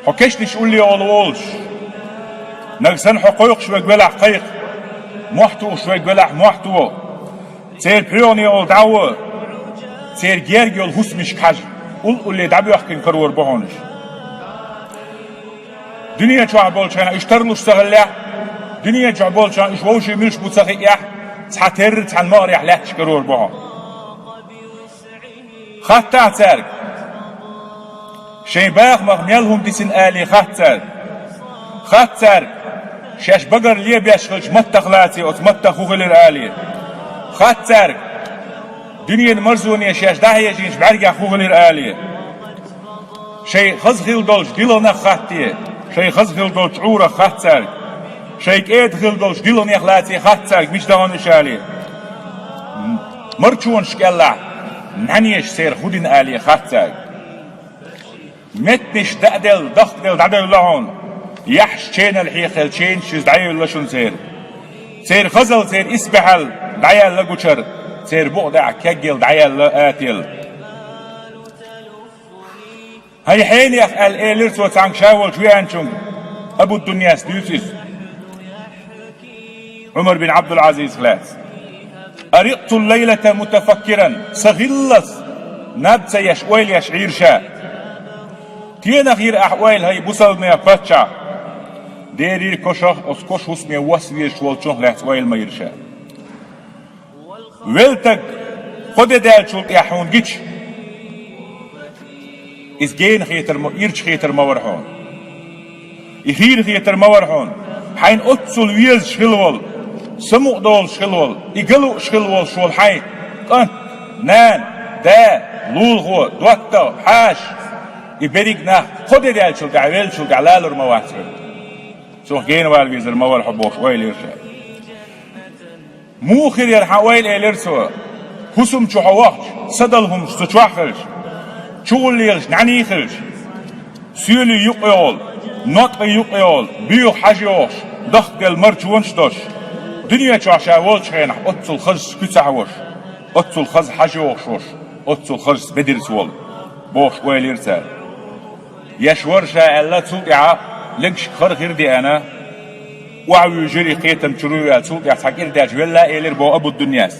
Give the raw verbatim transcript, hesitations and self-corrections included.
Хьо кешнаш улле гӀолла волуш, нагахь санна хьо кхойкхуш верг велахь кхайкха, мохь тухуш верг велахь мохь то, церан пхьоьгӀане гӀолла дӀа а во, церан герга йолу хӀусамашка хьажа, улле-улле дӀабоьхкина карор бу хьуна уьш. Дуьне чохь болчу хенахь уьш тарлуш ца хиллехь, дуьне чохь болчу хенахь уьш вовшийн муьлш бу ца хиъехь, цхьатерра цхьана могӀарехь лаьтташ карор бу хьо. Хаттахь цаьрга, шайн бахамах мел хӀума дисина алий, хатта цаьрга. Хатта цаьрга, шаьш багара лебеш хилча маттах лаций, оцу маттах хӀун хилира алий. Хатта цаьрга, дуьненан марзоне шаьш дӀахьежийначу бӀаьргех хӀун хилира алий. Шайн хаза хилла долчу диланах хаттий, шайн хаза хилла долчу Ӏурах хатта цаьрга. Шайн кӀеда хилла долчу диланех лаций, хатта цаьрга, мича дахана уьш алий. Марчонаш кӀелахь, нӀаьнеша церан хӀун дина алий, хатта цаьрга. Меттанаш даа делла, дахка делла дӀадевлла хьуна, яхьаш ченал хьехаелла ченаш иза дӀаевлла шуна церан. Церан хазалла, церан исбаьхьалла дӀаяьлла гучара, церан букъа тӀехь кегъелла дӀаяьлла атаелла. «ХӀай хьенех», — аьлла элира цо цхьаьнга ша волчу веанчуьнга, Абу-Дуньяс дуьйцу иза. Ӏумар бин Ӏабдул-Ӏазизах лаьцна: «Арикъту ллайлата мутафаккиран», сан хиллалц наб ца еш, ойла еш Ӏийра ша. Тенах йира ахь ойла, хӀай бусалбанех паччахь? Дерриг кошах, оцу коша хӀусаме восса везаш волчунах лаьцна ойла ма йира ша. Велла стаг кхо де даьллачул тӀаьхьа хьуна гича, иза гена хетар ма, ирча хетар ма вара хьуна. И хийра хетар ма вара хьуна. Хьайна оццул везаш хилла волу, самукъадолуш хилла волу, и ган лууш хилла волуш волу хьайн кӀант, нана, да, лулахо, доттагӀа, хьаша, и берриг нах кхо де даьллачул тӀаьхьа, веллачул тӀаьхьа лалур ма вац хьуна. Цунах гена вала везар ма вара хьо бохуш ойла йира ша. «Муха хир яра хьан ойла?» — элира цо. «ХӀусам чу хьо вахча, садала хӀумнаш цу чохь хилча, чугӀуллехаш нӀаьний хилча, соьлий юкъа йогӀу, ноткъий юкъа йогӀу, буьйха хьажа йогӀуш, дахка делла марчонаш а долуш, дуьне чохь ша волчу хенахь оццул хазачу куьцахь волуш, оццул хаза хьажа йогӀуш волуш, оццул хазачу бедарца волу», — бохуш ойла йира цара. Еш вара ша аьлла, цул тӀаьхьа легашка хара хир деана, охьавуьйжира и кхетам чуьра ваьлла, цул тӀаьхьа цхьа кӀира даьлча велла, элира боху Абу-Дуньяс.